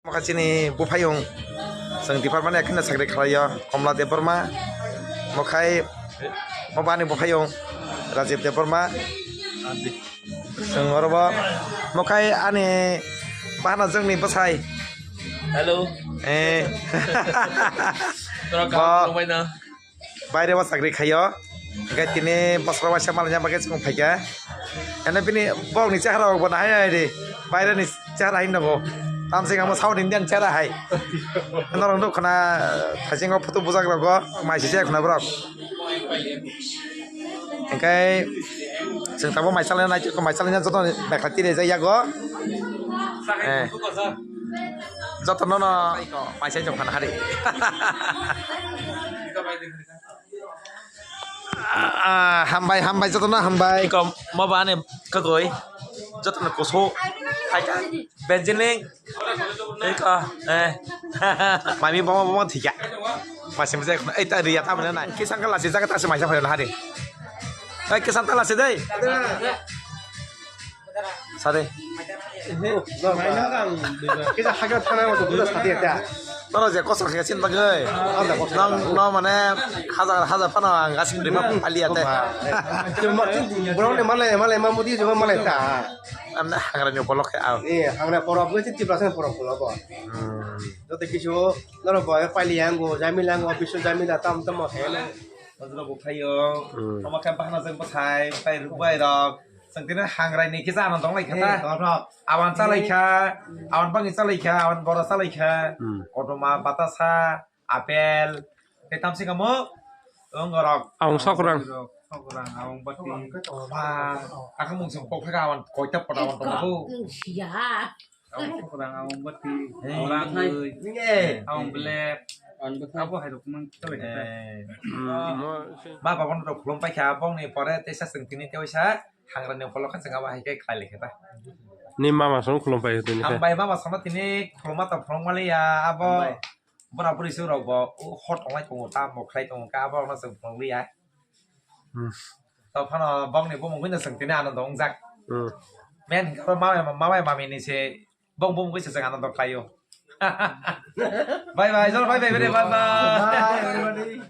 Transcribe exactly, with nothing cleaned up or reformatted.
Mokha chini buphayung, chwng department ekheno chakri khlaio, Komla Debbarma. Mokhai, mo bani buphayung, Rajib Debbarma. Chwng oro bo, mokhai ani bahana jwngni bwsai. Hello. Eh. Tora Bo- kaam khulumbai na. Baire o chakri khaio. Hingke tini bosor waisa malanya bagwi chwng phaikha. Ene bini bokni chehara rok bo nahai nai di. Baire ni chehara hin nogo. Tamsing amo South Indian chehara hai. Norok nuk khna thaisingo photo bujak rogo. Mai sise khna borok. Hingke chwng tabo mai salai nai, mai salai joto ni bekha tire jai yago. Eh. Joto no no mai sai jong khna hari. Ah, hambai, hambai, jotono hambai. Iko, mo ba ani kagoi. Jotono kusu. Hai ka. Benjini. Iko, eh. Mami bomo, bomo thika. Masih, masih, eh, ta riya ta mana nai. Kisang kala si jaga ta si maisa phai hari. Eh, kisang ta la si dei. Sade. Kisa hagra thana mo to buda sade ta. Toro je kosong khe sin bagwi. Nang no mane hajar hajar phano ang gasing rima pali ate. Borok ni malai malai ma mudi juma malai ta. Amne hagra ni bolok khe aw. Eh, hagra porok ni Tiprasa ni porok bolok bo. Joto kisu noro boy pali ango jamila ango bisu jamila tam tam mo he. Ojro bo phaio. Omo khe bahna jeng bwthai, bwthai rwbai rok. Chwng tini hangrai ni kisa ano dong lai kha ta. Awan cha lai kha, awan bangwi cha lai kha, awan bora cha lai kha. Kotorma, batasa, apple, tei tamsi kamo wng rok. Awang sokrang. Sokrang, awang bati. Ba, akha mung song pok kha awan koita pada awan tong ko. Awang sokrang, awang bati. Awang black. Awang black. Abo hai rok mang cha lai kha ta. Ba, ba, bono rok khulum pai kha, bongni pore teisa chwng tini teisa hangrani ukolok khe chwng abo hai khe khlai lai khe ta. Ni mama song khulum pai tini khe. Hambai mama song tini khuluma tong phulung mali ya abo. Hambai. Bura buri song rok bo hot tonglai tongo ta mokhlai tongo ka abo no chwng phulung li ya. Hmm. To phano bongni bumung no chwng tini ano dong jak. Hmm. Men hingke mama mama mami ni se Bong bong kisa chwng ano dok khlaio. Bye bye, jor bye bye, bye bye. Bye, everybody.